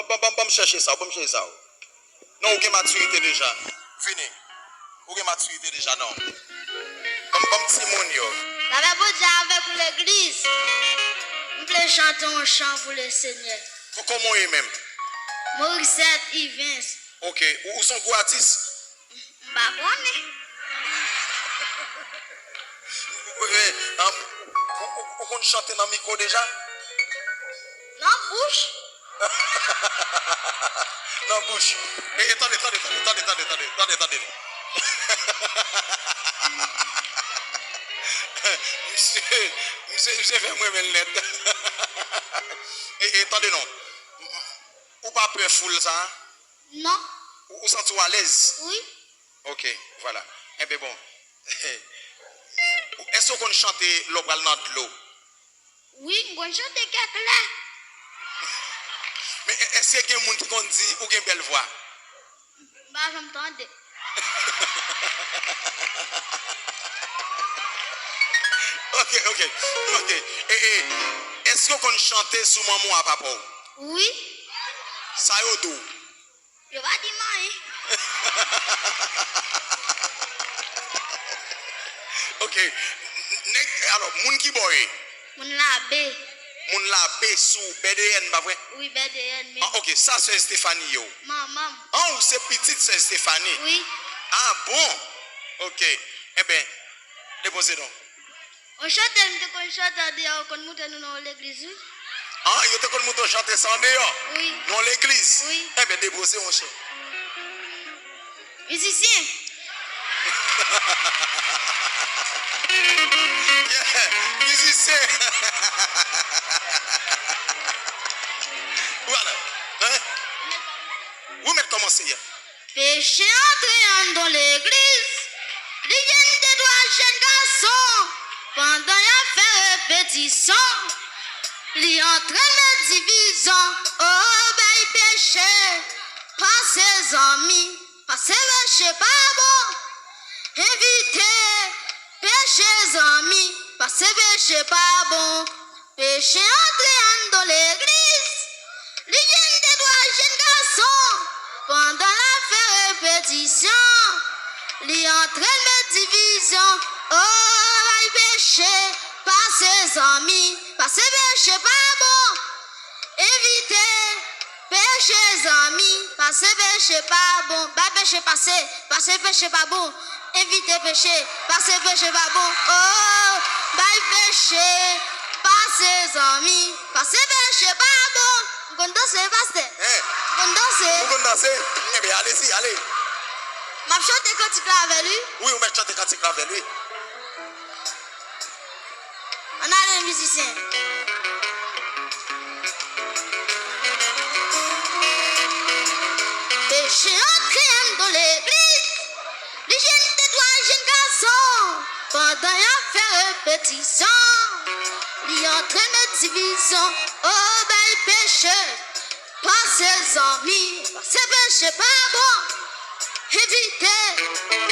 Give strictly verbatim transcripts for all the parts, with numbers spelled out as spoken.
Ban, ban, ban m chèche sa, ban m chèche sa. Non, ou gen matirite deja. Vini. Ou gen matirite deja, non. Ban m, ban m timoun yo. Lapè Bondye avèk ou legliz. M vle chante yon chan pou Lesenyè. Ko-, kòman w ye menm? Morissette Yvens. Ok. Ou, ou se yon gwo atis? M pa konnen. Ou, ou, ou, ou konn chante nan mikwo deja? Nan bouch. Nan bouch. E, e, tande, tande, tande. Misye, misye, misye fè m renmen l nèt. E, e, tande non. Ou pa pè foul sa? Non. Ou, ou santi w alèz? Wi. Ok, vwala. Enben bon. Èske w konn chante lè w pral nan dlo? Wi, m konn chante kèk lè. Men è-, èske gen moun ki konn di ou gen bèl vwa? M pa janm tande. Ok, ok, ok. E, e, èske w konn chante sou manman w a papa w? Wi. Sa yo di w? Yo pa di m anyen. Ok. Nèg, alò, moun ki bò w ye? Moun Labe. Moun Labe sou B D N, pa vre? Wi, B D N menm. Ah, ok, sa sè Estefani ye w? Manman m. Ah, ou se pitit sè Estefani? Wi. Ah, bon? Ok. Enben, depoze non. Yon chante m te konn chante andeyò, yo konn moute nou nan yon legliz, wi. Ah, yo te konn moute w chante sa andeyò? Wi. Nan yon legliz? Wi. Enben, depoze, monchè. Mizisyen. Yeah, mizisyen. Vwala. Hein? Ou mèt kòmanse, yeah. Peche antre anndan legliz, li jwenn de twa jèn gason pandan y ap fè repetisyon. Li antre met divizyon, o bay peche, pase zanmi, pase peche pa bon. Envite peche zanmi, pase peche pa bon. Peche antre anndan legliz, li jwenn de twa jèn gason pandan l ap fè repetisyon. Li antre met divizyon, o bay peche, pase zanmi, pase peche pa bon. Envite peche zanmi, pase peche pa bon, bay peche pase, pase peche pa bon. Envite peche, pase peche pa bon. Oh, bay peche, pase zanmi, pase peche pa bon. Ou konn danse, pastè? Hein? Ou konn danse? Ou konn danse? Enben, alezi, ale. M ap chante kantik la avè l, wi. Wi, ou mèt chante kantik la avè l, wi. Ann ale, mizisyen. Peche antre anndan legliz, li jwenn de twa jèn gason pandan y ap fè repetisyon. Li antre met divizyon, o bay peche, pase zanmi, pase peche pa bon. Envite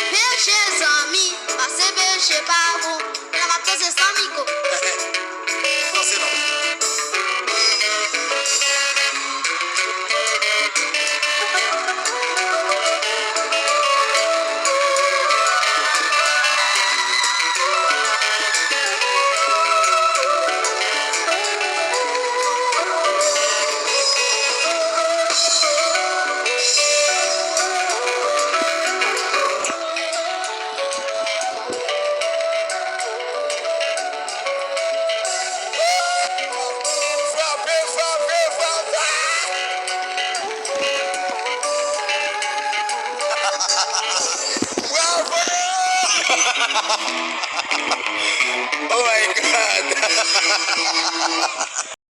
peche zanmi, pase peche pa bon. Kounya m ap danse san mikwo. Danse non. Frape, frape, frape! Bravo! Oh my God!